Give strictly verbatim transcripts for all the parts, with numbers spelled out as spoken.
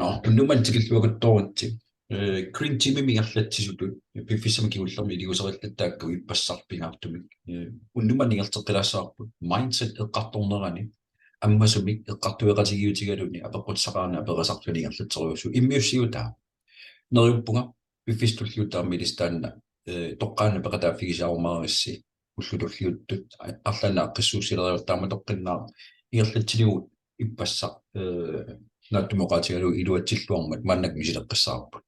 Nå, unnummanna tikilluakuttooritsi. Eh, Green Teamimi ingerlatsisutut, piffissami kingullermi iliuuserillattaakku ippassaq pingaartumik. Eh, unnummanna ingerlateqqilaassavarput, mindset eqqartornerani, ammasumik eqqartueqatigiutigaluni, apeqqutissaqarani aperisarluni ingerlatseriussuu immiussiutaa. Neriuppunga, piffissami tulliuttumi taamaallaat taanna, eh, toqqaannaq peqataaffigisimaarassi, ullut tulliuttut, arlaannik aaqqissuussileriarlugu taamatoqqinnaaq ingerlatsinigut ippassaq, eh, naatsumik oqaatigalugu iluatsilluarmat maannakkut misileqqissaarput.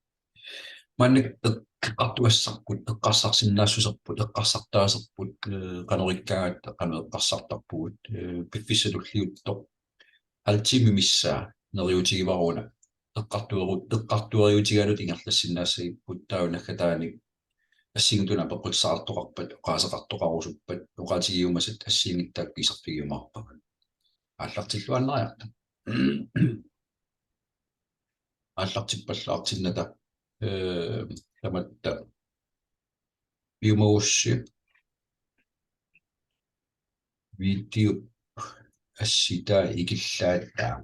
Maannakkut eqqartugassarput, eqqarsarsinnaassuserput, eqqarsartaaserput, eh, qanoq ikkaangatta qanoq eqqarsartarpugut, eh, piffissaq tulliuttoq halv time missaa neriuutigaara una eqqartueru-, eqqartueriutigaluta ingerlassinnaassagipput, taava naggataani assigiinngitsunik apeqqutissaqartoqarpat, oqaaseqartoqarusuppat, oqaatigiumasat assigiinngitsut taakku iserfigiumaarpagut. Aallartilluinnariarta. Aallartippallaartinnata, eh, tamatta piumagussi video assitaa ikillaataa.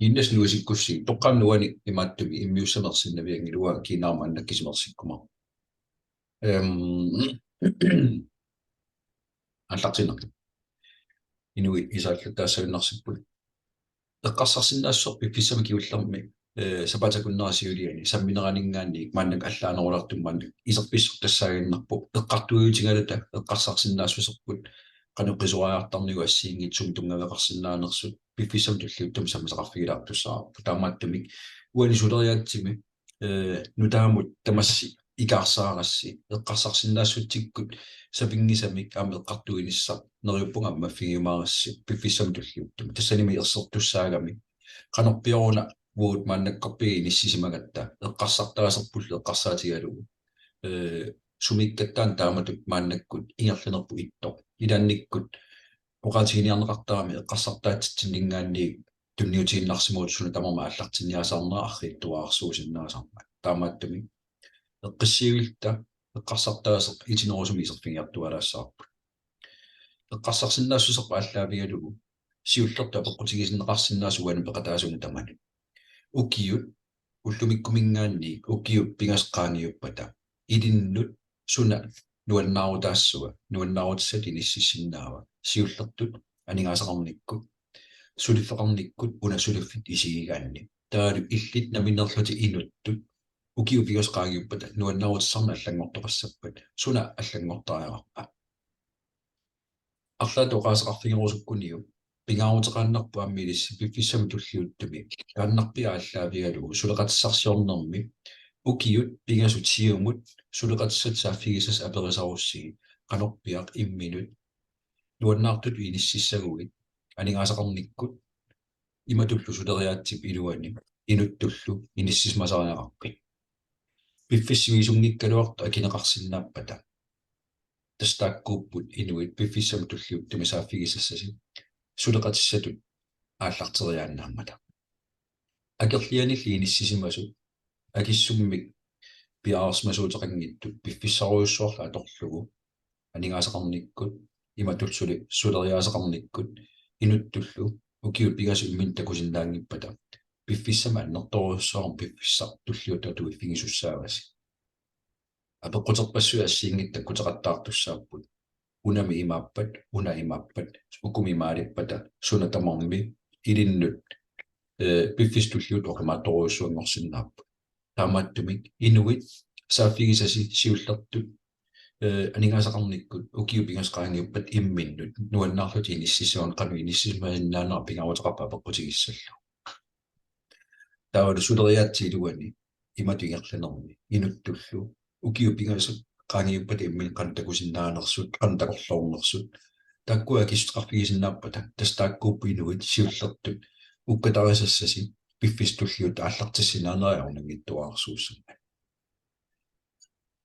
Innas nuisikkussi, toqqaannaq uani imaattumik immiussamik ersinnavianngilagut, kiinara maannakkut isumaqarsikkuma. Ehm, aallartinneq. Inuit isaallattaassagunarsipput. Eqqarsarsinnaassuserput piffissami kingullermi, eh, sapaatip akunnera siuliani sammineraninngaanniit maannakkut allaanerulaartumik maannakkut iserfissartassaaginnarpoq, eqqartueriutigaluta eqqarsarsinnaassuserput, qanoq qisuariartarnigut assigiinngitsut sumi tunngaveqarsinnaanersut, piffissami tulliuttumi sammisaqarfigilaartussaavarput. Taamaattumik uani suleriaatsimi, eh, nutaamut tamassi ikaarsaarassi, eqqarsarsinnaassutsikkut sapinngisamik aamma eqqartuinissaq neriuppunga ammaffigiumaarassi piffissami tulliuttumi. Tassanimi ersertussaagami qanorpiaq una uagut maannakkorpiaq inissisimagatta eqqarsartaaserpullu eqqarsaatigalugu, eh, sumiikkatta taamatut maannakkut ingerlanerput ittoq. Ilaannikkut oqaatiginiarneqartarami eqqarsartaatsitsinninngaanniit tunniutiinnarsimavugut suna tamarmi aallartinniasaarnera arriitsuararsuusinnaasarmat. Taamaattumik eqqissiviilluta eqqarsartaaseq itinerusumik iserfigiartualaassavarput. Eqqarsarsinnaassuserput aallaavigalugu siullertut apeqqutigisinneqarsinnaasut uani peqataasuni tamanut. Ukiut ullumikkuminngaanniit ukiut pingasut qaangiuppata ilinnut suna nuannaarutaassava, nuannaarutissatut inississinnaava, siullertut aningaasaqarnikkut, suliffeqarnikkut una suliffik isigigaanni. Taavalu illit nammineerlutit inuttut ukiut pingasut qaangiuppata nuannaarutissarnut allanngortoqassappat, suna allanngortariaqarpa? Arlaata oqaaseqarfigerusukkuniuk pingaaruteqaannarpoq aamma ilissi piffissami tulliuttumi. Taannarpiaq aallaavigalugu suleqatissarsiornermi ukiut pingasut siumut suleqatissatut saaffigisassat aperisarussigit qanorpiaq imminut nuannaartutut inississaguit aningaasaqarnikkut imatullu suleriaatsip iluani inuttullu inissisimasariaqarpit. Piffissaq sivisunngikkaluartoq akineqarsinnaappata. Tassa taakkuupput inuit piffissami tulliuttumi saaffigisassasi suleqatissatut aallarteriaannaammata. Akerlianilli inissisimasut akissummik piareersimasuuteqanngitsut piffissarujussuarlu atorlugu aningaasaqarnikkut, imatullu suli suleriaaseqarnikkut inuttullu ukiut pingasut imminnut takusinnaanngippata piffissami annertoorujussuarmik piffissaq tulliuttoq atuiffigisussaavasi. Apeqquterpassuit assigiinngitsut takkuteqattaartussaapput. Unami imaappat, una imaappat, ukumi imaalippata, suna tamarmi ilinnut, eh, piffissaq tulliuttoq oqimaatsorujussuanngorsinnaapput. Taamaattumik inuit saaffigisasi siullertut, eh, aningaasaqarnikkut ukiut pingasut qaangiuppata imminnut nuannaarlutik inissisimanerat qanoq inissisimasinnaanera pingaaruteqarpoq apeqqutigissallugu. Taavalu suleriaatsip iluani imatut ingerlanermi inuttullu ukiut pingasut qaangiuppata imminnut qanoq takusinnaanersut, qanoq takorloornersut, taakkua akissuteqarfigisinnaappata, tassa taakkuupput inuit siullertut ukkatarisassasi piffissaq tulliuttoq aallartissinnaanerat ajornanngitsuararsuussammat.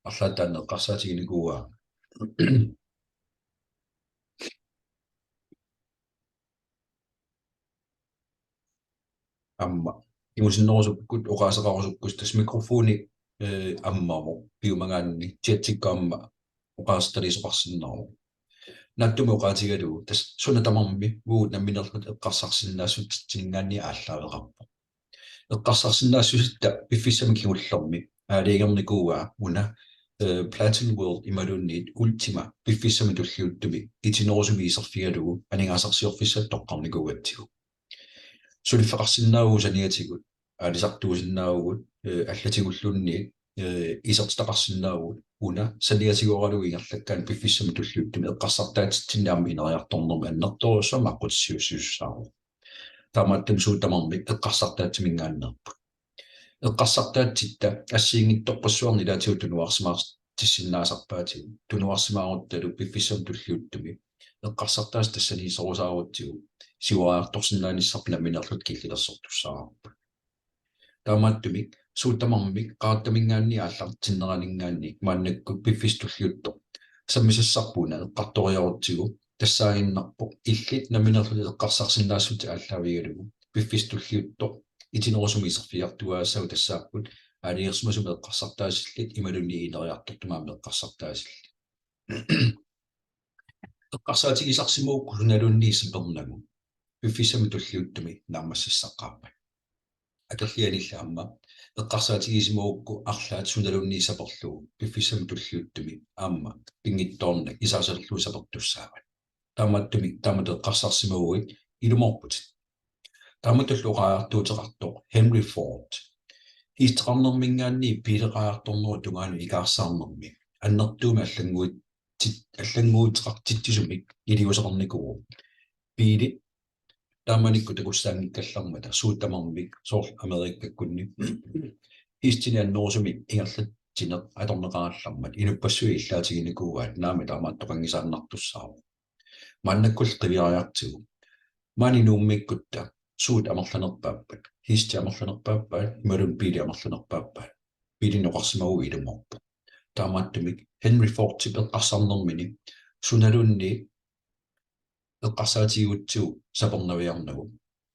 Arlaat taanna eqqarsaatiginikuuaa. Aamma kingusinnerusukkut, oqaaseqarusukkussi, tassa mikrofoni, eh, ammavoq, piumagaanni chatsikkut aamma oqaasertaliisoqarsinnaavoq. Naatsumik oqaatigalugu tassa suna tamarmi uagut nammineerluta eqqarsarsinnaassutitsininngaanniit aallaaveqarpoq. Eqqarsarsinnaassusitta piffissami kingullermi aalajangernikuuaa una, eh, Platin World imaluunniit Ultima piffissami tulliuttumi itinerusumik iserfigalugu aningaasarsiorfissat toqqarnikuugatsigu. Suliffeqarsinnaavugut saniatigut, aalisartuusinnaavugut, eh, allatigulluunniit, eh, isertitaqarsinnaavugut, una saniatigooralugu ingerlakkaanni piffissami tulliuttumi eqqarsartaatitsinni aamma ineriartornermi annertoorujussuarmik aqqutissiuussisussaavoq. Taamaattumik suut tamarmik eqqarsartaatsiminngaanneerput. Eqqarsartaatsitta assigiinngitsorpassuarnik ilaatigut tunuarsimaartissinnaasarpaatigut, tunuarsimaaruttalu piffissami tulliuttumi eqqarsartaaseq tassaniissorusaarutsigu siuariartorsinnaanissarput nammineerluta killilersortussaavarput. Taamaattumik suut tamarmik qaratsaminngaanniit aallartinneraninngaanniit maannakkut piffissaq tulliuttoq sammisassarput una eqqartoriarutsigu tassaaginnarpoq illit nammineerlutit eqqarsarsinnaassutit aallaavigalugu piffissaq tulliuttoq itinerusumik iserfigiartuaassagut tassaapput aalajangersimasumik eqqarsartaasillit imaluunniit ineriartortumik aamma eqqarsartaasillit. Eqqarsaatigisarsimagukku sunaluunniit sapernagu piffissami tulliuttumi naammassissaqqaarpat. Akerlianilli aamma eqqarsaatigisimagukku arlaat sunaluunniit saperlugu piffissami tulliuttumi aamma pinngitsoornak isaasalerlugu sapertussaavat. Taamaattumik taamatut eqqarsarsimaguit ilumoorputit. Taamatullu oqariartuuteqartoq Henry Ford. Hiisteqarnerminngaanniit biileqariartornerup tungaanut ikaarsaarnermi annertuumik allannguit-, tit-, allannguuteqartitsisumik iliuuseqarnikuuvoq. Biilit taamanikkut takussaanngikkallarmata suut tamarmik soorlu Amerikakkunni hiistinik annerusumik ingerlatsineq atorneqarallarmat inuppassuit illaatiginikuuaat naamik taamaattoqanngisaannartussaavoq. Maannakkulli qiviariartigu. Maani Nuummiikkutta suut amerlanerpaappat, hiistit amerlanerpaappaat, imaluunniit biilit amerlanerpaappaat. Biilinik oqarsimaguit ilumoorpoq. Taamaattumik Henry Fordip eqqarsarnermini sunaluunniit eqqarsaatigigutsigu sapernaviarnagu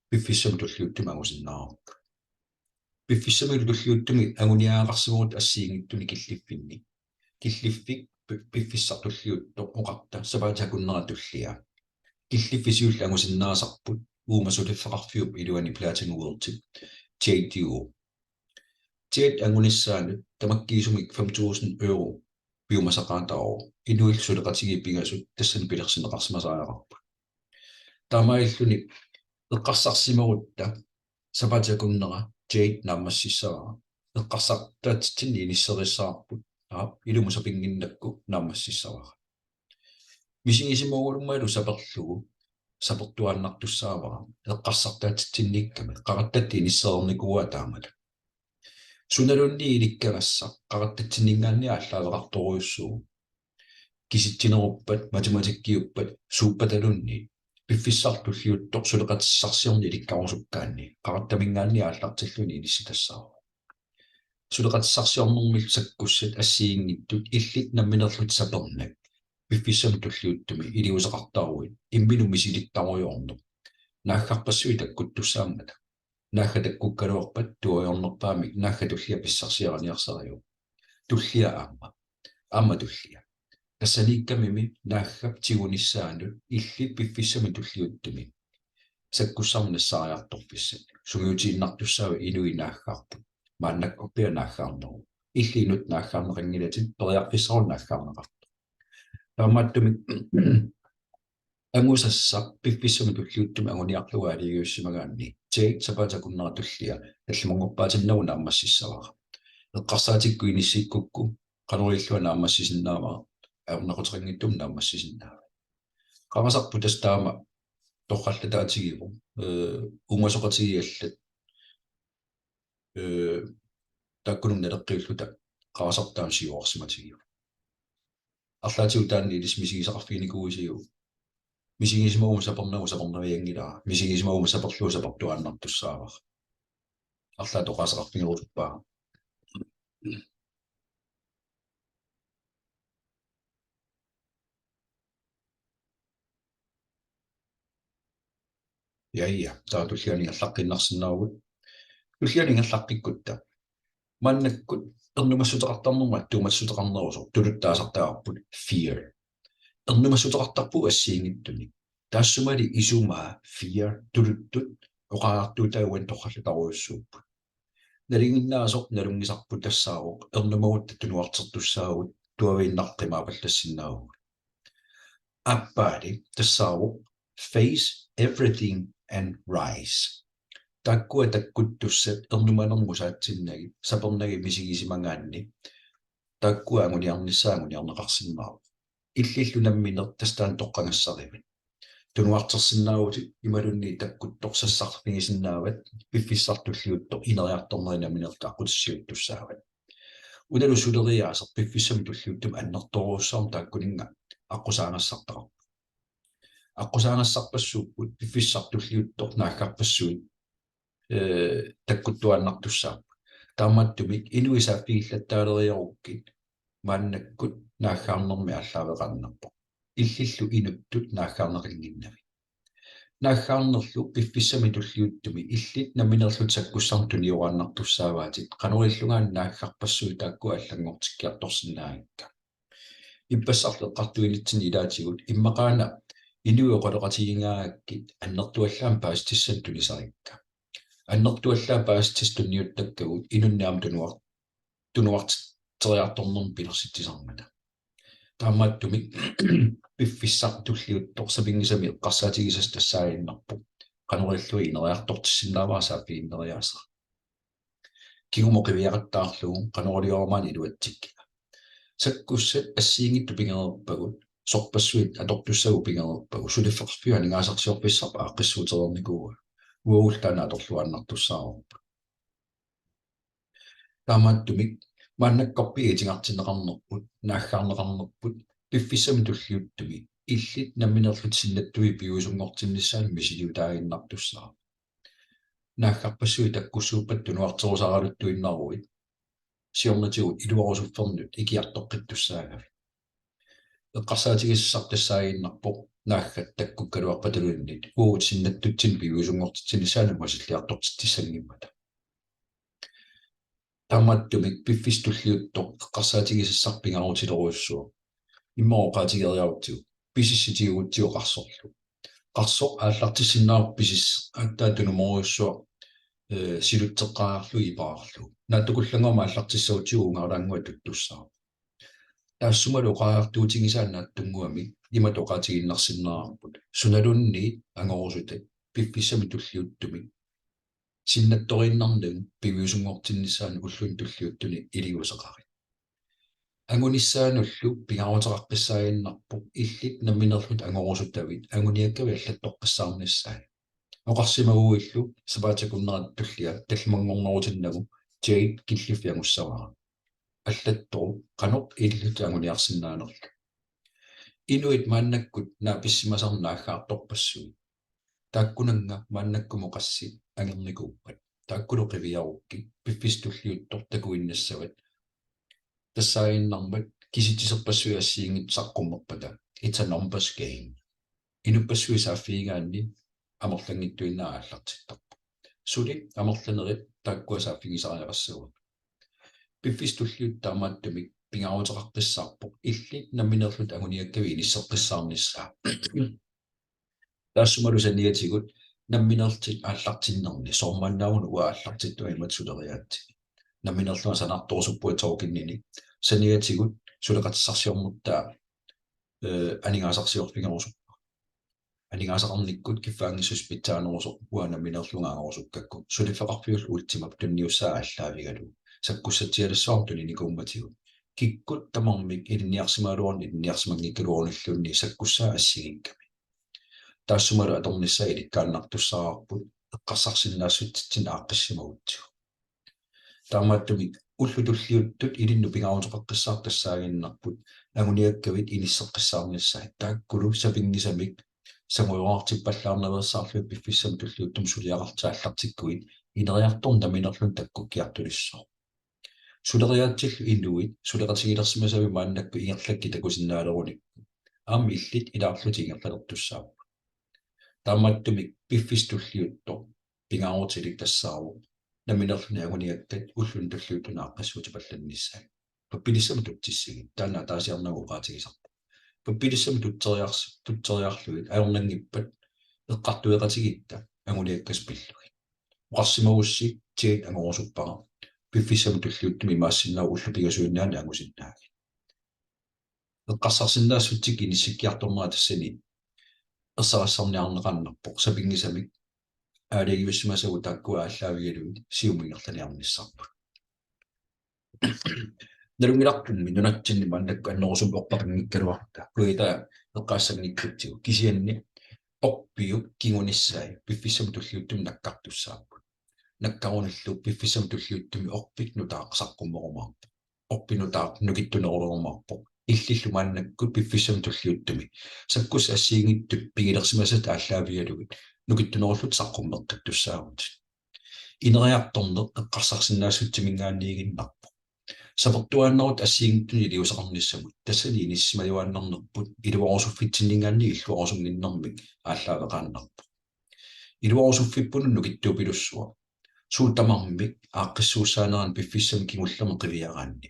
piffissami tulliuttumi angusinnaavarput. Piffissami tulliuttumi anguniagaqarsimavugut assigiinngitsunik killiffinni. Killiffik pi-, piffissaq tulliuttoq oqarta sapaatip akunnera tullia. Killiffik siulleq angusinnaasarput uuma suliffeqarfiup iluani Platin Worldip Jade-uvoq. Jade angunissaanut tamakkiisumik fem tusind euro piumasaqaataavoq. Inuillu suleqatigiit pingasut tassani pilersinneqarsimasariaqarput. Taamaalilluni eqqarsarsimagutta sapaatip akunnera Jade naammassissavara. Eqqarsartaatitsinni inisserissavarput. Aap, ilumut sapinnginnakku naammassissavara. Misigisimagulumalu saperlugu sapertuaannartussaavara. Eqqarsartaatitsinniikkami qarattatta inissereernikuuaa taamalu. Sunaluunniit ilikkagassaq qarattatsinngaanniit aallaaveqartorujussuuvoq. Kisitsineruppat, matematikkiuppat, suuppataluunniit, piffissaq tulliuttoq suleqatissarsiorneq ilikkarusukkaanni, qarattaminngaanniit aallartilluni inissitassaavoq. Suleqatissarsiornermillu sakkussat assigiinngitsut illit nammineerlutit sapernak piffissami tulliuttumi iliuuseqartaruit imminut misilittarujoorneq. Naaggarpassuit takkuttussaammata. Naagga takkukkaluarpat tuaviornerpaamik naagga tullia pissarsiariniarsariuk. Tullia aamma. Aamma tullia. Tassaniikkamimi naaggap tigunissaanut illit piffissami tulliuttumi sakkussannik nassaariartorfissat. Sungiutiinnartussaavat inuit naaggaarput. Maannakkorpiaq naaggaarneruvoq. Illit inuttut naaggaarneqanngilatit periarfissaruna naaggaarneqartoq. Taamaattumik angusassaq piffissami tulliuttumi anguniarlugu aalajangiussimagaanni Jade sapaatip akunnera tullia tallimanngorpaatinnagu naammassissavara. Eqqarsaatikkut inissikkukku qanoq ililluta naammassisinnaavara, ajornaquteqanngitsumik naammassisinnaavat. Qarasarput tassa taama torrallataatigivoq, eh, uungasoqatigiit allat, eh, taakkununnga naleqqiulluta qarasarput taama siuarsimatigivoq. Arlaatigut taanna ilissi misigisaqarfiginikuuisiuk? Misigisimaguma sapernagu sapernavianngilara. Misigisimaguma saperlugu sapertuaannartussaavara. Arlaat oqaaseqarfigerusuppara. Ja, ja, taava tullianut ingerlaqqiinnarsinnaavugut. Tullianut ingerlaqqikkutta maannakkut ernumassuteqartarnermut attuumassuteqarnerusoq tuluttut taasartagarput fear. Ernumassuteqartarpugut assigiinngitsunik. Taassumali isumaa fear tuluttut oqariartuutaat uani torrallatarujussuupput. Nalinginnaasoq nalunngisarput tassaavoq ernumagutta tunuartertussaavugut, tuaviinnaq qimaapallassinnaavagut. Aappaali tassaavoq face everything and rise. Taakkua takkuttussat ernumanermut saatsinnagit sapernagit misigisimagaanni taakkua anguniarnissaat anguniarneqarsinnaavoq. Illillu nammineq tassa taanna toqqagassarivit. Tunuartersinnaavutit imaluunniit takkuttoq sassarfigisinnaavat piffissaq tulliuttoq ineriartornerit nammineq aqqutissiuuttussaavat. Unalu suleriaaseq piffissami tulliuttumi annertoorujussuarmik taakkuninnga aqqusaagassartaqarpoq. Aqqusaagassarpassuupput piffissaq tulliuttoq naaggarpassuit, ee, takkuttuaannartussaapput. Taamaattumik inuit saaffigillattaaleriarukkit maannakkut naaggaarnermi aallaaveqaannarpoq. Illillu inuttut naaggaarneqannginnavit. Naaggaarnerlu piffissami tulliuttumi illit nammineerlutit sakkussannik tunioraannartussaavat, qanoq ilillugaana naaggarpassuit taakku allanngortikkiartorsinnaagakka. Ippassarlu eqqartuinitsinni ilaatigut immaqaana inuit oqaloqatigigaangakkit annertuallaamik paasitissanik tunisarikka. Annertuallaat paasitissat tunniuttakkagut inunnik aamma tunuar-, tunuarteriartornermik pilersitsisarmata. Taamaattumik piffissaq tulliuttoq sapinngisamik eqqarsaatigisassaq tassaaginnarpoq qanoq ililluta ineriartortissinnaavara saaffiginneriaaseq. Kingumut qiviaqattaarlugu qanoq iliorlutit iluatsikkit. Sakkussat assigiinngitsut pigereerpagut, sorpassuit atortussagut pigereerpagut, suliffeqarfiup aningaasarsiorfissarput aaqqissuutereernikuuaat, uagullu taanna atorluaannartussaavarput. Taamaattumik maannakkorpiaq itigartinneqarnerput, naaggaarneqarnerput, piffissami tulliuttumi illit nammineerlutit sinnattuit piviusunngortinnissaannut misiliutaaginnartussaavoq. Naaggarpassuit takkussuuppat tunuarterusaraluttuinnaruit siornatigut iluarusuffernut ikiartoqqittussaagavit. Eqqarsaatigisassaq tassaaginnarpoq naaggat takkukkaluarpataluunniit uagut sinnattutsinnut piviusunngortitsinissaannut masilliartortitsissanngimmata. Taamaattumik piffissaq tulliuttoq eqqarsaatigisassaq pingaarutilerujussuaq. Immaqa oqaatigeriarutsigu, pisissi tigugutsigu qarsorlu. Qarsoq aallartissinnaavarput pisisseq aatsaat tunumorujussuaq, ee, silutseqqaarlugu ipaarlugu. Naatsukullannguamik aallartissagutsigu uungaalaannguaq tuttussaavoq. Taassumalu oqariartuutigisaat naatsunnguamik imatut oqaatigiinnarsinnaavarput: sunaluunniit angorusutat piffissami tulliuttumi sinnattoriinnarnagu piviusunngortinnissaannut ulluni tulliuttuni iliuuseqarit. Angunissaanullu pingaaruteqaqqissaaginnarpoq illit nammineerlutit angorusutavit anguniakkavit allattoqqissaarnissaat. Oqarsimaguillu sapaatip akunnerata tullia tallimanngornerutinnagu Jade killiffik angussavara. Allattoq qanoq ilillutit anguniarsinnaanerlutit. Inuit maannakkut naapissimasarneq naaggaartorpassuit. Taakkunannga maannakkumut qassit angernikuuppat? Taakkulu qiviarukkit, piffissaq tulliuttoq takuinnassavat. Tassaaginnarmat kisitsiserpassuit assigiinngitsut saqqummerpata, it's a numbers game. Inuppassuit saaffigigaanni amerlanngitsuinnaat aallartittarput. Suli amerlanerit taakkua saaffigisariaqassavagut. Piffissaq tulliuttoq taamaattumik pingaaruteqaqqissaarpoq illit nammineerlutit anguniakkavit inisseqqissaarnissaa. Taassumalu saniatigut nammineerlutit aallartinnerni, soormaannaavoq uanga aallartittunga imatut suleriaatsimi. Nammineerlunga sanaartorusuppunga tokenini. Saniatigut suleqatissarsiornertaa, ee, aningaasarsiorfigerusuppunga. Aningaasaqarnikkut kiffaanngissuseq pitsaanerusoq uanga nammineerlunga angorusukkakku. Suliffeqarfiullu Ultimap tunniussaa aallaavigalugu sakkussatsialassuarnik tuninikuummatigut. Kikkut tamarmik ilinniarsimagaluaruni ilinniarsimanngikkaluarunilluunniit sakkussaat assigiikkami. Taassumalu atornissaa ilikkaannartussaavarput eqqarsarsinnaassutsitsinnik aaqqissimagutsigu. Taamaattumik ullut tulliuttut ilinnut pingaaruteqaqqissaartut tassaaginnarput anguniakkavit inisseqqissaarnissaat. Taakkulu sapinngisamik sangujoraartippallaarnaveersaarlugit piffissami tulliuttumi suliaqartaallartikkuit ineriartorneq nammineerluni takkukkiartulissaaq. Suleriaatsillu inuit suleqatigilersimasavit maannakkut ingerlakkit takusinnaalerunikkut aamma illit ilaarlutit ingerlalertussaapput. Taamaattumik piffissaq tulliuttoq pingaarutilik tassaavoq nammineerluni anguniakkat ulluni tulliuttuni aaqqissuutipallannissaat. Pappilissamut tutsissigit, taanna ataasiarnagu oqaatigisarpoq. Pappilissamut tutseriars-, tutseriarlugit ajornanngippat eqqartueqatigiitta anguniakkassat pillugit. Oqarsimagussi Jade angorusuppara. Piffissami tulliuttumi imaassinnaavoq ullut pingasuinnaanni angusinnaagit. Eqqarsarsinnaassutsit inissikkiartornerat tassani ersarissarniarneqarnerpoq, sapinngisamik aalajangiussimasagut taakkua aallaavigalugit siumut ingerlaniarnissarput. Nalunngilarpummi nunatsinni maannakkut annerusumik orpaqanngikkaluarutta, kuita eqqaassanngikkutsigu, kisianni orpiup kingunissai piffissami tulliuttumi nakkartussaapput. Nakkarunillu piffissami tulliuttumi orpik nutaaq saqqummerumaarpoq. Orpik nutaaq nukittunerulerumaarpoq. Illillu maannakkut piffissami tulliuttumi sakkussat assigiinngitsut pigilersimasatit aallaavigalugit nukittunerullutit saqqummeqqittussaavutit. Ineriartorneq eqqarsarsinnaassutsiminngaanniiginnarpoq. Sapertuaannarutta assigiinngitsunik iliuuseqarnissamut, tassani inissisimajuaannarnerput iluarusuffitsinninngaanniit illuarusunnginnermik aallaaveqaannarpoq. Iluarusuffippunut nukittuupilussuaq. Suut tamarmik aaqqissuussaanerannut piffissami kingullermi qiviaraanni.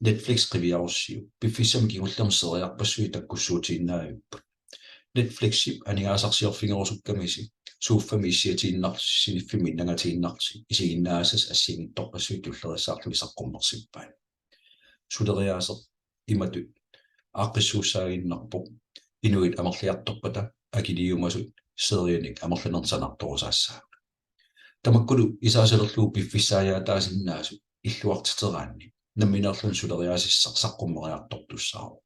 Netflix qiviarussiuk. Piffissami kingullermi seriarpassuit takkussuutiinnaavipput. Netflixip aningaasarsiorfigerusukkamisi sofami issiatiinnarlusi, siniffimmi innangatiinnarlusi isiginnaasassat assigiinngitsorpassuit tullerissaarlugit saqqummersippaat. Suleriaaseq imatut aaqqissuussaaginnarpoq: inuit amerliartorpata akiliumasut serianik amerlanernik sanaartorusaassaagut. Tamakkulu isaasalerlugu piffissaajaataasinnaasut illuartiteraanni nammineerluni suleriaasissaq saqqummeriartortussaavoq.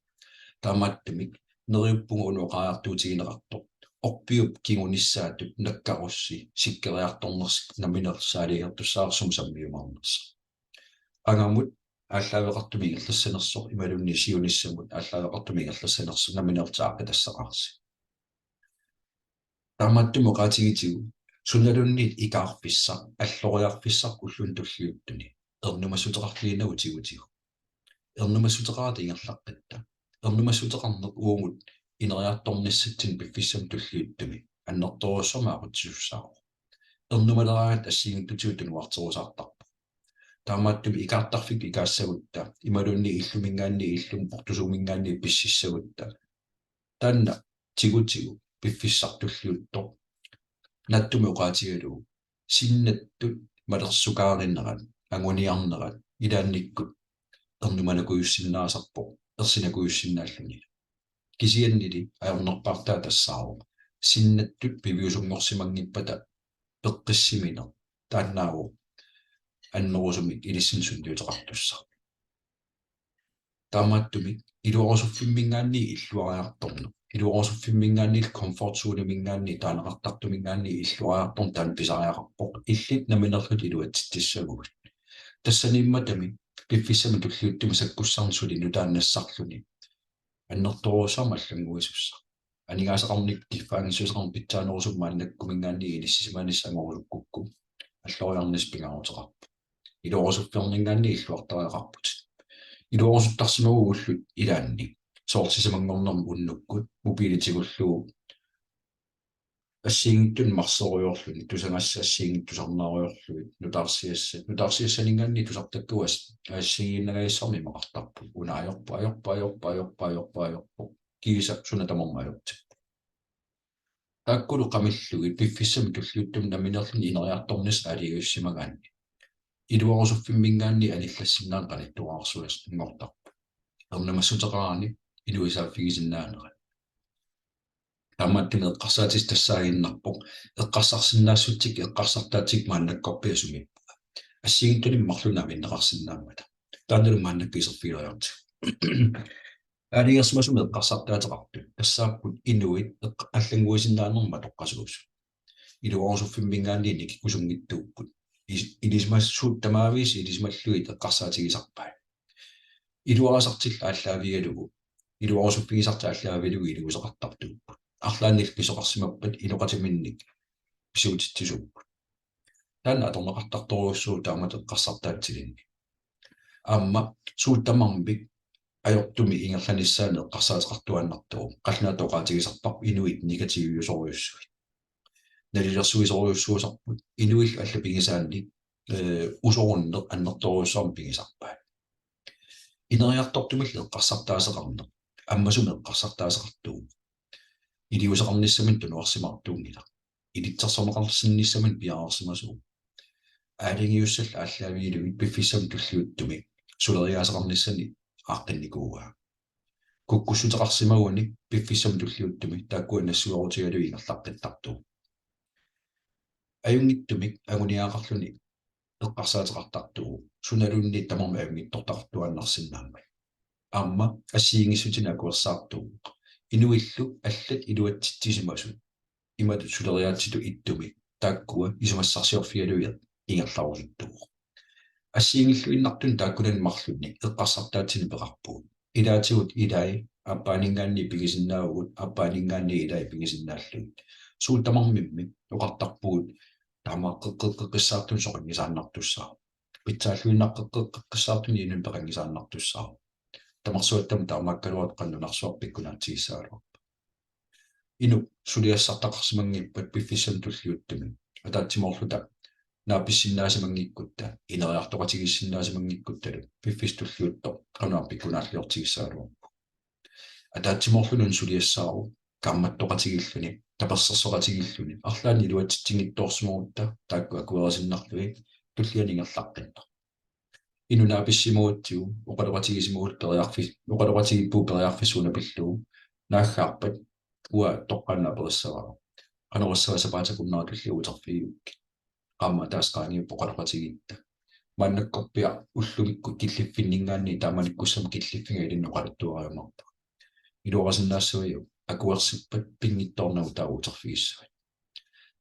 Taamaattumik neriuppunga una oqariartuutigineqartoq orpiup kingunissaatut nakkarussi sikkeriartornersi nammineerlusi aalajangertussaarersumik sammiumaarnersoq. Angamut aallaaveqartumik ingerlassanersoq imaluunniit siunissamut aallaaveqartumik ingerlassanersoq nammineerlutit aaqqitassaqarsi. Taamaattumik oqaatigitigu sunaluunniit ikaarfissaq, alloriarfissaq ulluni tulliuttuni ernumassuteqarfigiinnagu tigutigu. Ernumassuteqarata ingerlaqqitta. Ernumassuteqarneq uagut ineriartornissatsinnut piffissami tulliuttumi annertoorujussuarmik aqutsisussaavoq. Ernumaleraangatta assigiinngitsutigut tunuarterusaartarpoq. Taamaattumik ikaartarfik ikaassagutta imaluunniit illuminngaanniit illumut portusuuminngaanniit pississagutta, taanna tigutigu piffissaq tulliuttoq naatsumik oqaatigalugu sinnattut malersukaarinerat, anguniarnerat ilaannikkut ernumanakujussinnaasarpoq, ersinakujussinnaalluni. Kisiannili ajornerpaartaa tassaavoq sinnattut piviusunngorsimanngippata peqqissimineq, taannaavoq annerusumik ilissinnut sunniuteqartussaq. Taamaattumik iluarusuffimminngaanniit illuariartorneq, iluarusuffimminngaanniit comfort zoneminngaanniit taaneqartartuminngaanniit illuariartorneq taanna pisariaqarpoq, illit nammineerlutit iluatsitsissaguit. Tassaniimmatami piffissami tulliuttumi sakkussanut suli nutaanut nassarluni annertoorujussuarmik allannguisussaq. Aningaasaqarnikkut kiffaanngissuseqarneq pitsaanerusumik maannakkuminngaanniit inissisimanissaq angorusukkukku alloriarnissaq pingaaruteqarpoq. Iluarusuffiorninngaanniit illuartariaqarputit. Iluarusuttarsimaguit ullut ilaanni, soorlu sisamanngornermi unnukkut mobiili tigullugu assigiinngitsunik marserujoorluni, tusagassat assigiinngitsut tusarnaarujoorlugit, nutaarsiassat, nutaarsiassaninngaanniit tusartakkagut assigiinnangajassuarnik imaqartarput: una ajorpoq, ajorpoq, ajorpoq, ajorpoq, ajorpoq, ajorpoq, kiisa suna tamarmi ajortippoq. Taakkulu qamillugit piffissami tulliuttumi nammineerluni ineriartornissaq aalajangissimagaanni iluarusuffimminngaanniit anillassinnaaneq qanittuararsuanngortarpoq. Ernumassuteqarani inuit saaffigisinnaanerat. Taamaattumik eqqarsaatissaq tassaaginnarpoq: eqqarsarsinnaassutsit eqqarsartaatsit maannakkorpiaq sumiippunga? Assigiinngitsunik marlunnik aminneqarsinnaammata. Taannalu maannakkut iserfigileriartigu. Aalajangersimasumik eqqarsartaateqartut tassaapput inuit eq-, allannguisinnaanermut matoqqasuusut. Iluarusuffimminngaanniit nikikkusunngitsuupput. Is-, ilisimassuit tamaavisa ilisimallugit eqqarsaatigisarpaat. Iluarisartillu aallaavigalugu, iluarusuffigisartik aallaavigalugu iliuuseqartartuupput. Arlaannillu pisoqarsimappat inoqatiminnik pisuutitsisuupput. Taanna atorneqartartorujussuuvoq taamatut eqqarsartaatsilinni. Aamma suut tamarmik ajortumik ingerlanissaannik eqqarsaateqartuaannartuuvoq. Qallunaatut oqaatigisarparput inuit negativiusorujussuit. Nalilersuisorujussuusarput, inuillu allat pigisaannik, ee, usorunneq annertoorujussuarmik pigisarpaat. Ineriartortumillu eqqarsartaaseqarneq ammasumik eqqarsartaaseqartuuvoq. Iliuuseqarnissaminut tunuarsimaartuunngilaq. Ilitsersorneqarsinnissaminut piareersimasuuvoq. aalajangiussallu aallaavigalugit piffissami tulliuttumi suleriaaseqarnissani aaqqinnikuuaa. Kukkussuteqarsimagunik piffissami tulliuttumi taakkua nassuerutigalugit ingerlaqqittartuuvoq. Ajunngitsumik anguniagaqarluni eqqarsaateqartartuuvoq, sunaluunniit tamarmik ajunngitsortaqartuaannarsinnaammat. Aamma assigiinngissutinik akuersaartuuvoq, inuillu allat iluatsitsisimasut imatut suleriaatsitut ittumik taakkua isumassarsiorfigalugit ingerlarusuttuuvoq. Assigiinngilluinnartunik taakkunani marlunnik eqqarsartaatsinik peqarpugut. Ilaatigut ilai aappaaninngaanniit pigisinnaavugut, aappaaninngaanniit ilai pigisinnaallugit. Suut tamarmimmi oqartarpugut, taamaaqqeqqeqqissaartunik soqanngisaannartussaavoq. Pitsaalluinnaqqeqqeqqissaartunik inunnut peqanngisaannartussaavoq. Tamarsuattami taamaakkaluartoq qanoq nunarsuaq pikkunaatigissagaluarpat. Inuk suliassartaqarsimanngippat piffissami tulliuttumi ataatsimoorluta naapissinnaasimanngikkuttalu ineriartoqatigiissinnaasimanngikkuttalu piffissaq tulliuttoq qanoq pikkunaalliortigissagaluarpoq. Ataatsimoorluni suliassaavoq kaammattoqatigiilluni, tapersersoqatigiilluni, arlaannik iluatsitsinngitsoorsimagutta taakku akuerisinnarlugit tulliani ingerlaqqinnaq. Inuk naapissimagutsigu oqaloqatigisimagullu periarfis-, oqaloqatigiippugut periarfissaq una pillugu, naaggaarpat uanga toqqaannaq aperissavara: Qanoq issava sapaatip akunnera tulliani uterfigiukkit? Qaammat ataaseq qaangiuppoq oqaloqatigiitta. Maannakkorpiaq ullumikkut killiffinninngaanniit taamanikkussamut killiffiga ilinnut oqaluttuariumaarpunga. Iluarisinnaassavajuk akuersippat pinngitsoornagu taava uterfigissavat.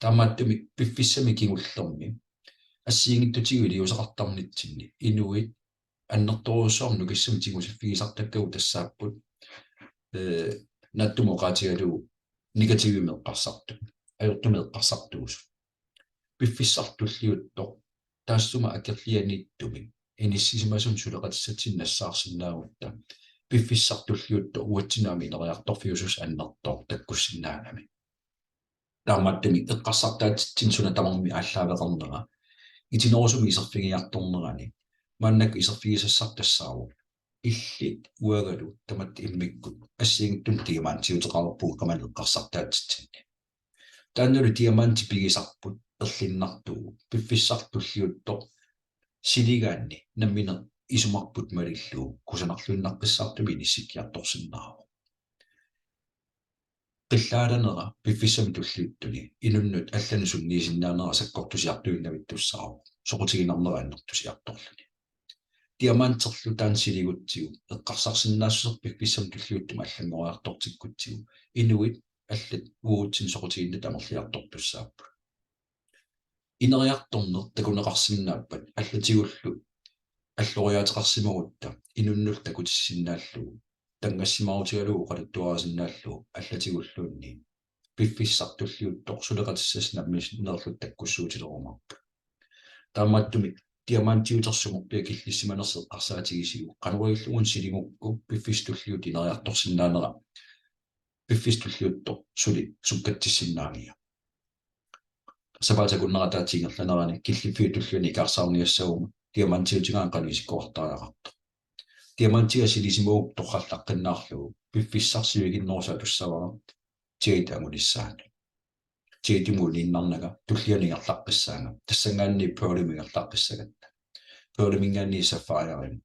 Taamaattumik piffissami kingullermi assigiinngitsutigut iliuuseqartarnitsinni inuit annertoorujussuarmik nukissamik tigusiffigisartakkagut tassaapput, ee, naatsumik oqaatigalugu negativimik eqqarsartut, ajortumik eqqarsartuusut. Piffissaq tulliuttoq taassuma akerlianiittumik inissisimasunut suleqatissatsinnik nassaarsinnaagutta piffissaq tulliuttoq uatsinnut aamma ineriartorfiusussaq annertooq takkussinnaagami. Taamaattumik eqqarsartaatsitsinnut suna tamarmi aallaaveqarnera itinerusumik iserfigiartornerani maannakkut iserfigisassarput tassaavoq illit uangalu tamatta immikkut assigiinngitsunik diamantiuteqarpugut qamani eqqarsartaatsitsinni. Taannalu diamanti pigisarput erlinnartuuvoq, piffissaq tulliuttoq siligaanni nammineq isumarput malillugu kusanarluinnaqqissaartumik inissikkiartorsinnaavoq. Qillaalanera piffissami tulliuttuni inunnut allanut sunniisinnaanera sakkortusiartuinnavittussaavoq, soqutiginarnera annertusiartorluni. Diamanterlu taanna siligutsigu eqqarsarsinnaassuseq piffissami tulliuttumi allanngoriartortikkutsigu inuit allat uatsinnut soqutiginnittut amerliartortussaapput. Ineriartorneq takuneqarsinnaappat allatigullu alloriaateqarsimagutta inunnullu takutissinnaallugu, tanngassimaarutigalugu oqaluttuarisinnaallugu allatigulluunniit piffissaq tulliuttoq suleqatissasut namminneerluta takkussuutilerumaarput. Taamaattumik diamantiutersummut piakillissimanersoq eqqarsaatigisigu qanoq ilillugu siligukku piffissaq tulliuttoq ineriartorsinnaanera piffissaq tulliuttoq suli sukkatsissinnaagiga. Sapaatip akunnera ataatsip ingerlanerani killiffiup tullianut ikaarsaarniassaguma diamantiutigaanni qanoq isikkoqartariaqartoq. Diamantiga silisimagukku torrallaqqinnaarlugu piffissaq sivikinnerusoq atussavara jade angunissaanut. Jademut uniinnarnanga tullianut ingerlaqqissaanga, tassanngaanniit pearlimut ingerlaqqissagatta. Pearliminngaanniit sapphireimut,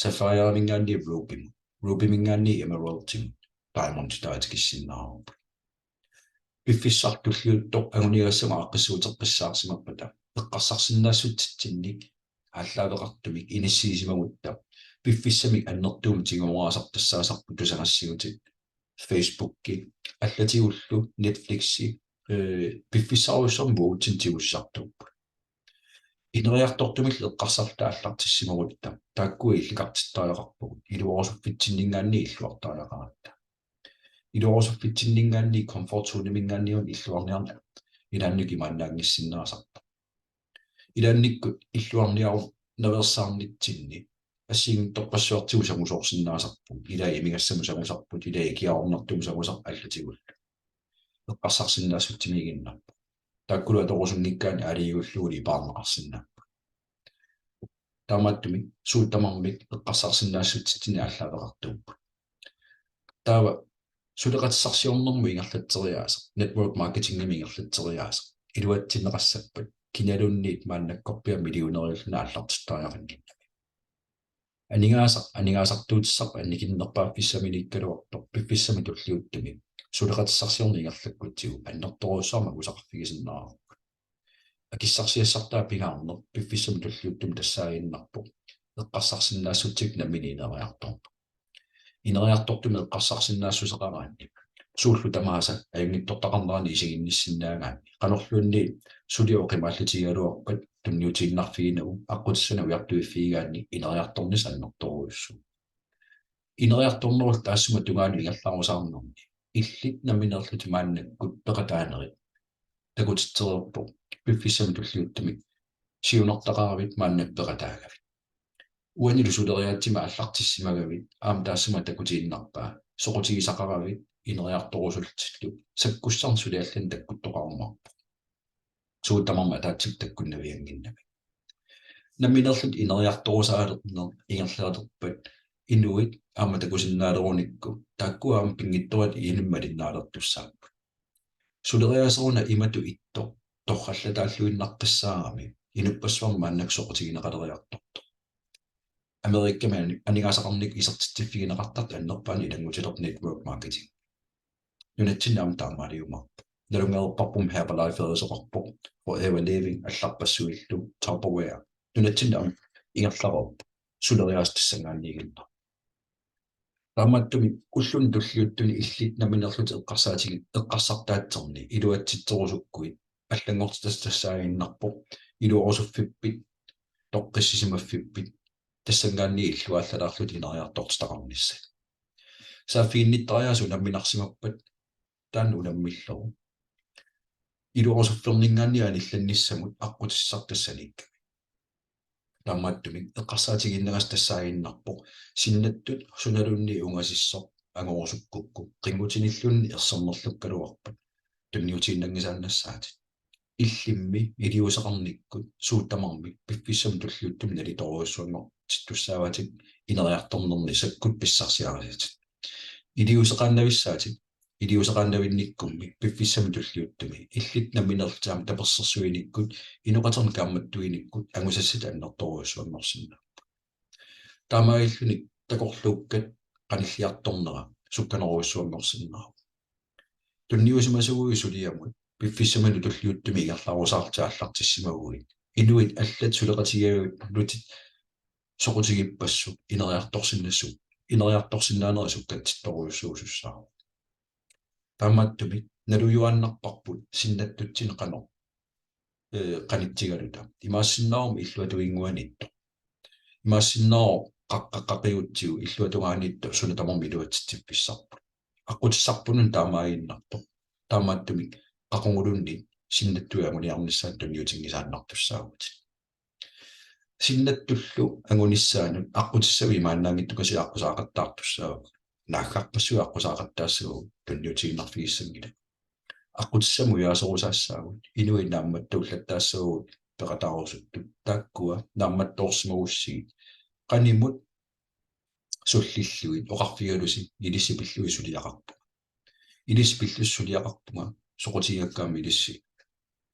sapphireminngaanniit rubymut, rubyminngaanniit emeraldimut, diamonditut tikisinnaavarput. Piffissaq tulliuttoq anguniagassamut aaqqissuuteqqissaarsimappata eqqarsarsinnaassutitsinnik aallaaveqartumik inissiisimagutta piffissamik annertuumik tigooraasartassaasarput tusagassiutit, Facebooki, allatigullu Netflixi, ee, piffissarujussuarmik uatsinnut tigusisartuupput. Ineriartortumillu eqqarsarluta aallartissimagutta taakkua illikartittariaqarpugut, iluarusuffitsinninngaanniit illuartariaqaratta. Iluarusuffitsinninngaanniit comfort zoneminngaanniit illuarniarneq ilaannikkut imaannaanngissinnaasarpoq. Ilaannikkut illuarniarunaveersaarnitsinni assigiinngitsorpassuartigut sangusoorsinnaasarpugut, ilai imigassamut sangusarput, ilai ikiaroornartumut sangusarput allatigullu. Eqqarsarsinnaassutsimiiginnarpoq. Taakkulu atorusunngikkaanni aalajangiullugulu ipaarneqarsinnaapput. Taamaattumik suut tamarmik eqqarsarsinnaassutitsinnik aallaaveqartuupput. Taava suleqatissarsiornermut ingerlatseriaaseq, network marketingimik ingerlatseriaaseq iluatsinneqassappat kinaluunniit maannakkorpiaq millionæriulluni aallartittariaqannginnami. Aningaasaq aningaasartuutissaq annikinnerpaaffissaminiikkaluartoq piffissami tulliuttumi suleqatissarsiorneq ingerlakkutsigu annertoorujussuarmik angusaqarfigisinnaavarput. Akissarsiassartaa pingaarneq piffissami tulliuttumi tassaaginnarpoq eqqarsarsinnaassutsikkut nammineq ineriartorneq. Ineriartortumik eqqarsarsinnaassuseqaraanni suullu tamaasa ajunngitsortaqarnerani isiginnissinnaagaanni qanorluunniit suli oqimaallutigigaluarpat tunniutiinnarfiginagu aqqutissanik ujartuiffigigaanni ineriartornissaq annertoorujussuuvoq. Ineriartornerullu taassuma tungaanut ingerlarusaarnermi illit nammineerlutit maannakkut peqataanerit takutitsereerpoq piffissami tulliuttumi siunertaqaravit maannakkut peqataagavit. Uanilu suleriaatsimik aallartissimagavit aamma taassuma takutiinnarpaa soqutigisaqaravit ineriartorusullutillu sakkussarneq suli allanik takkuttoqarumaarpoq. Suut tamarmik ataatsikkut takkunnaviannginnamik. Nammineerlutit ineriartorusaalerneq ingerlalerpat inuit aamma takusinnaalerunikkut taakkua aamma pinngitsoorata ilinnik malinnaalertussaapput. Suleriaaseruna imatut ittoq torrallataalluinnaqqissaarami inuppassuarnit maannakkut soqutigineqaleriartortoq. Amerikami aningaasaqarnikkut isertitsiffigineqartartut annerpaamik ilanngutilerpoq network marketing. Nunatsinni aamma taamaaliumaarpoq. Nalunngereerparput Herbalife-erisoqarpoq, Forever Living allarpassuillu, Tupperware. Nunatsinni aamma ingerlareerpoq. Suleriaaseq tassanngaanniiginnarpoq. Taamaattumik ulluni tulliuttuni illit nammineerlutit eqqarsaatigi-, eqqarsartaatsinni iluatsitserusukkuit allanngortitassaaginnarpoq iluarusuffippit toqqissisimaffippit tassanngaanniit illuaallalaarlutit ineriartortitaqarnissat. Saaffiginnittariaaseq unamminarsimappat taanna unammillugu iluarusuffinninngaanniit anillannissamut aqqutissaq tassaniikkami. Taamaattumik eqqarsaatigiinnagassaq tassaaginnarpoq sinnattut sunaluunniit ungasisoq angorusukkukku qinngutinilluunniit ersernerlukkaluarpat tunniutiinnanngisaannassaatit. Illimmi iliuuseqarnikkut suut tamarmik piffissami tulliuttumi nalitoorujussuanngortittussaavatit ineriartornerni sakkut pissarsiarisatit. Iliuuseqaannavissaatit iliuuseqaannavinnikkummi piffissami tulliuttumi illit nammineerlutit aamma tapersersuinikkut inoqatinnik kaammattuinikkut angusassatit annertoorujussuanngorsinnaapput. Taamaalilluni takorluukkat qanilliartornera sukkanerujussuanngorsinnaavoq. Tunniusimasuuguit suliamut piffissami tulliuttumi ingerlarusaarlutit aallartissimaguit inuit allat suleqatigiillutit soqutigippassuk ineriartorsinnassu-, ineriartorsinnaanerit sukkatsittorujussuusussaavoq. Taamaattumik nalujuaannarparput sinnattutsinni qanoq ee, qanitsigaluta. Imaassinnaavoq illuatungilinnguaniittoq. Imaassinnaavoq qaqqaqqaqiutsigu illuatungaaniittoq suna tamarmi iluatsitsiffissarput. Aqqutissarpununa taamaaginnarpoq. Taamaattumik qaqugulunni sinnattut anguniarnissaat tunniutinngisaannartussaavugut. Sinnattullu angunissaanut aqqutissaviit imaannaanngitsukasiit aqqusaaqattaartussaavugut. Naaggaarpassuit aqqusaaqattaassavagut tunniutiinnarfigissanngillat. Aqqutissamut ujaaserusaassaagut, inuit naammattoorusuttut peqataarusuttut taakkua naammattoorsimagussigit qanimut sullillugit oqarfigalusi ilissi pillugit suliaqarpunga. Ilissi pillusi suliaqarpunga soqutigigakku aamma ilissi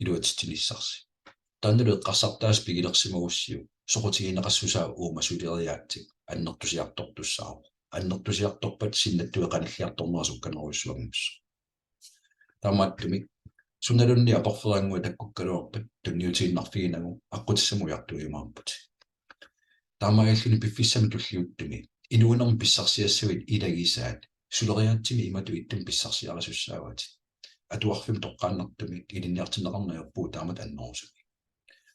iluatsitsinissarsi. Taannalu eqqarsartaaseq pigilersimagussiuk soqutigineqassusaa uuma suleriaatsip annertusiartortussaavoq. Annertusiartorpat sinnattut qanilliartornera sukkanerujussuanngussaaq. Taamaattumik sunaluunniit aporferaannguaq takkukkaluarpat tunniutiinnarfiginagu aqqutissamut ujartuiumaarputit. Taamaalilluni piffissami tulliuttumi inuunermi pissarsiassavit ilagisaat suleriaatsimi imatut ittumi pissarsiarisussaavatit. Atuarfimmi toqqaannartumik ilinniartinneqarneq ajorpugut taamatut annerusumik.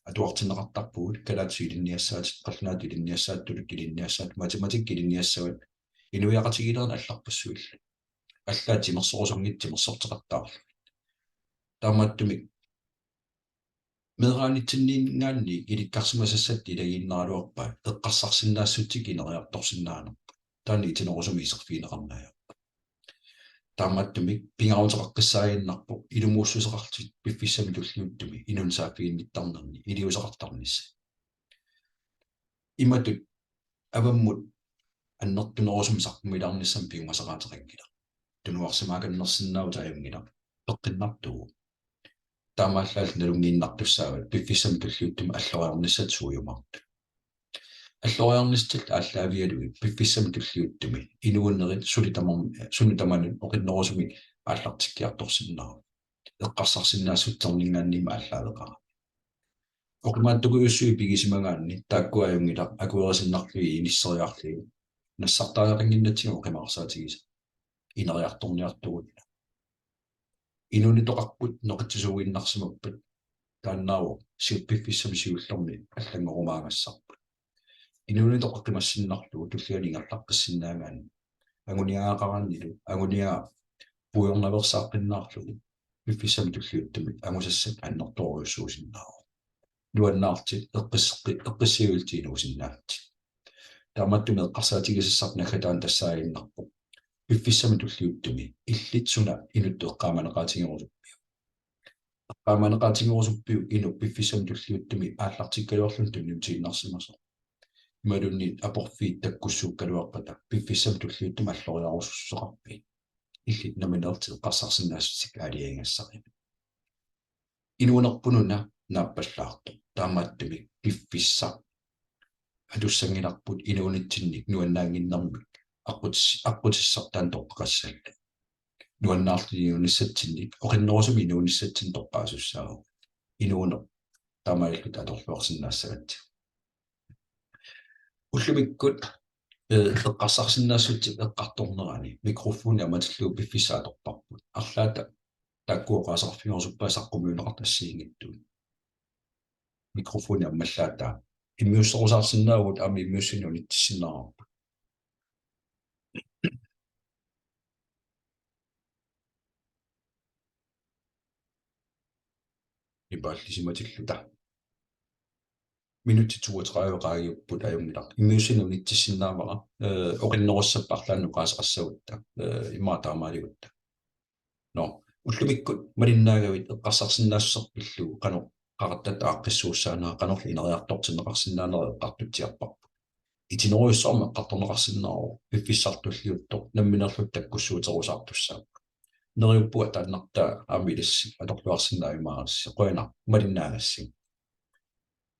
Atuartinneqartarpugut kalaallisut ilinniassaatit, qallunaatut ilinniassaatit, tuluttut ilinniassaatit, matematikkit ilinniassavat inuiaqatigiinnerit allarpassuillu. Allaat timersorusunngitsut timersorteqattaarlugit. Taamaattumik meeraanitsinninngaanniit ilikkarsimasassat ilagiinnaraluarpaat eqqarsarsinnaassutsikkut ineriartorsinnaanerput. Taanna itinerusumik iserfigineqarneq ajorpoq. Taamaattumik pingaaruteqaqqissaaginnarpoq ilumuussuseqarlutit piffissami tulliuttumi inunnut saaffiginnittarnerni iliuuseqartarnissat. Imatut avammut annertunerusumik saqqummilaarnissamut piumasaqaateqanngilaq. Tunuarsimaakannersinnaavutit ajunngilaq. Peqqinnartuuvoq. taamaallaat nalunngiinnartussaavat piffissami tulliuttumi alloriarnissat suujumaartut. Alloriarnissatillu aallaavigalugit piffissami tulliuttumi inuunerit suli tamam-, suli tamanut oqinnerusumik aallartikkiartorsinnaavoq. Eqqarsarsinnaassutserninngaanniimmi aallaaveqarami. Oqimaatsukujussui pigisimagaanni taakku ajunngilaq akuerisinnarlugit inisseriarlugit nassartariaqannginnatsigu oqimaarsaatigisat ineriartorniartugut. Inuunitoqarput neqitsisuuginnarsimappat taannaavoq siu-, piffissami siullermi allanngorumaagassaarput. Inuunitoqaq qimassinnarlugu tullianut ingerlaqqissinnaagaanni anguniagaqaraannilu anguniagaq puigornaveersaaqqinnaarlugu piffissami tulliuttumi angusassat annertoorujussuusinnaavoq. Nuannaarlutit eqqisseqqi-, eqqissivillutit inuusinnaallutit. Taamaattumik eqqarsaatigisassarput naggataani tassaaginnarpoq: Piffissami tulliuttumi illit suna inuttut eqqaamaneqaatigerusuppiuk? Eqqaamaneqaatigerusuppiuk inuk piffissami tulliuttumi aallartikkaluarluni tunniutiinnarsimasoq? Imaluunniit aporfiit takkussuukkaluarpata piffissami tulliuttumi alloriarusussuseqarpit? Illit nammineerlutit eqqarsarsinnaassuseq aalajangigassaripput. Inuunerput una naappallaartoq. Taamaattumik piffissaq atussanngilarput inuunitsinnik nuannaannginnermik aqqutis-, aqqutissartaa toqqagassallugu. Nuannaarlutit inuunissatsinnik, oqinnerusumik inuunissatsinnik toqqaasussaavugut. Inuuneq taamaalillutit atorluarsinnaassagatsigu. Ullumikkut, eh, eqqarsarsinnaassutsit eqqartornerani mikrofoni ammatillugu piffissaq atorparput. Arlaata taakku oqaaseqarfigerusuppai saqqummiunneqartut assigiinngitsut. Mikrofoni ammallaat taava. Immiusserusaarsinnaavugut aamma immiussineq unitsisinnaavarput. Ipaallisimatilluta. Minutsit toogtredive qaangiupput, ajunngilaq. Immiussineq unitsissinnaavara, eh, oqinnerussappat arlaannik oqaaseqassagutta, eh, immaqa taamaaligutta. Nå, ullumikkut malinnaagavit eqqarsarsinnaassuseq pillugu qanoq qaqattatta aaqqissuussaanera, qanorlu ineriartortinneqarsinnaanera eqqartutsiarparput. Itinerujussuarmik eqqartorneqarsinnaavoq, piffissaq tulliuttoq nammineerluta takkussuuterusaartussaapput. Neriuppunga taannartaa aamma ilissi atorluarsinnaajumaarassi. Qujanaq malinnaagassi.